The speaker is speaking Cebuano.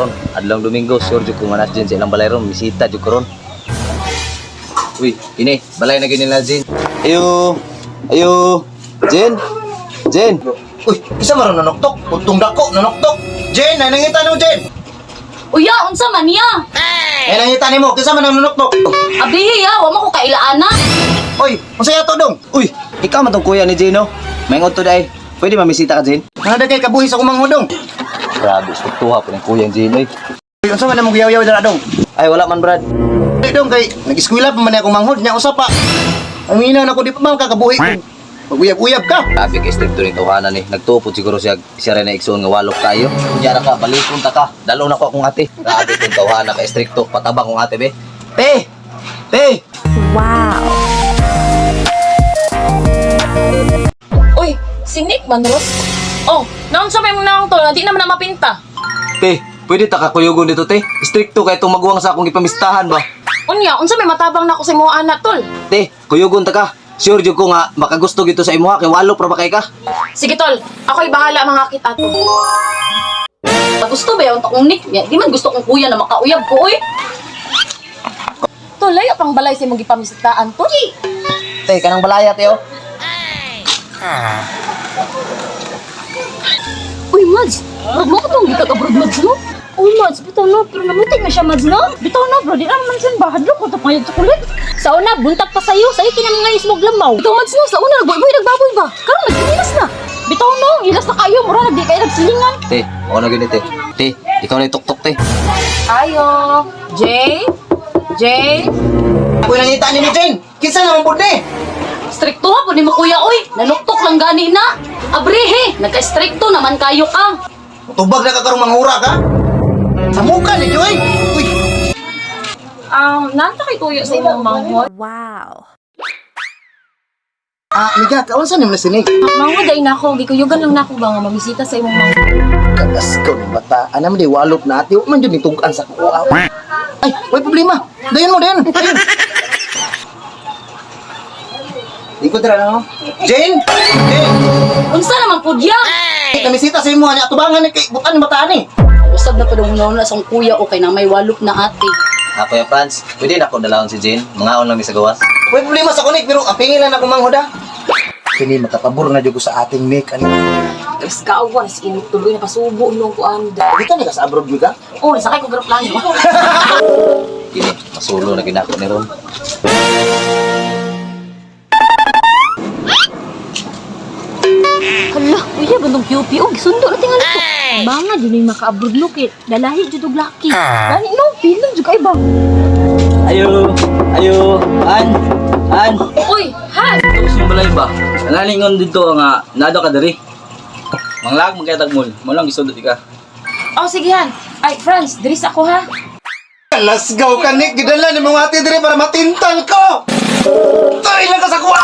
ron. Adlong Domingo, sure jud ko nga nas Jen sa ilang balay ron, misita jud ko ron. Uy, ini, balay na gyud nila Jen. Ayo. Ayo. Jen. Jen. Uy, isa man ron nanoktok. Untong dako, nanoktok. Jen, ay nangita nimo, Jen. Uya, unsa man niya? Ay nangita nimo, kinsa man ang nanoktok? Abihi ya, wa mo ko kailaana. Uy, unsa yato dong? Uy, ikaw man tong kuya ni Jen, no? Maingon to day. Pwede mamisita ka, Jen? Nga kay kabuhi sa kumang hudong. Grabe, struktuha po ng kuya ni Jen, oy. Uy, unsa man among giyaw-yaw dara dong? Ay, wala man, Brad. Di dong kay nag-eskwela pa man akong manghod nya usa pa. Ang ina nako di pa man kakabuhi. Paguyab-uyab ka. Grabe kay stricto ni tawhana ni. Nagtupod siguro siya siya rin na igsoon nga walok tayo. Kunya ra ka, balikon ta ka. Dalo na ko akong ate. Grabe tong tawhana kay stricto. Patabang akong ate, be. Te! Te! Uy, si Nick man ros. Oh, naunsa may mong naong tol, di naman na mapinta. Te, pwede ta kakuyugon dito, te. Stricto kay itong maguwang sa akong ipamistahan ba. Unya, unsa may matabang nako sa imong anak tol? Te, kuyugon ta ka. Sure jud ko nga makagusto gito sa imuha kay walok ra ba kay ka? Sige tol, ako'y bahala mga kita to. Gusto ba yung takong Nick? Ya, di man gusto kong kuya na makauyab ko, oy. Tol, layo pang balay sa imong gipamisitaan tol. Te, kanang balaya te oh. Uy, Mads, brod mo ko tong gikag-abroad, Mads, no? Uy, Mads, bitaw na, pero namutik na siya, Mads, no? Bitaw na bro, di naman siya ba? Hadlok ko to pangayod chocolate. Sa una, buntag pa sa'yo, sa'yo kinamangay ismog lamaw. Bitaw, Mads, no? Sa una, nagboy-boy, nagbaboy ba? Karon nagpinilas na. Bitaw no, ilas na kayo, mura na di kayo nagsilingan. Te, ako na gini te. Te, ikaw na ituktok te. Ayo, Jay, Jay. Uy, nangita nimo, Jen. Kinsa naman pud ni? Strikto ha, po ni mo kuya, oy. Nanuktok lang gani na. Abrihe, nagka-strikto naman kayo ka. Tubag na ka karong manghura ka. Sa muka ninyo ay. Uy, Nanta kay tuyo sa imong manghod. ah, miga, kaunsa nimo na sinig? Manghod ay nako, gikuyugan lang nako ba nga mamisita sa imong manghod. Kagas ko ng bata. Ano man di walop na ate. Wa man jud nitungkan sa kuha. Ay, way problema. Dayon mo, dayon. Dayon. Di ko dira no. Jane! Jane! Unsa naman po diya? Namisita sa imo ani atubangan ni kay butan ni bataan ni. Usab na pa daw na sa kuya, okay na may walop na ate. Ah, Kuya Franz, pwede na ako dalawon si Jane. Mangaon lang mi sa gawas. Way problema sa kunik pero ang pingin lang ako manghod ah. Kini makapabor na jud ko sa ating Nick ani. Tapos kaawan, si init tuloy na pasubo nung kuan. Di ka ni ka sa abroad miga. Oh, sakay ko aeroplano. Kini, masulo na ginako ni Ron. Hala, uya bandong QP oh, gisundo na tingali ko. Mga di na maka-abroad no kay lalahi jud og laki. Gani no, pilon jud kay ba? Ayo, ayo, an, an. Uy, Han! Tapos yung balay ba? Nalingon dito nga, nado ka diri. Manglag man kay tagmol, mo lang gisudot ka. Oh, sige Han. Ay, Franz, diris ako ha. Let's go ka Nick, gidala ni mga ate dire para matintal ko. Tay lang ka sa kuha.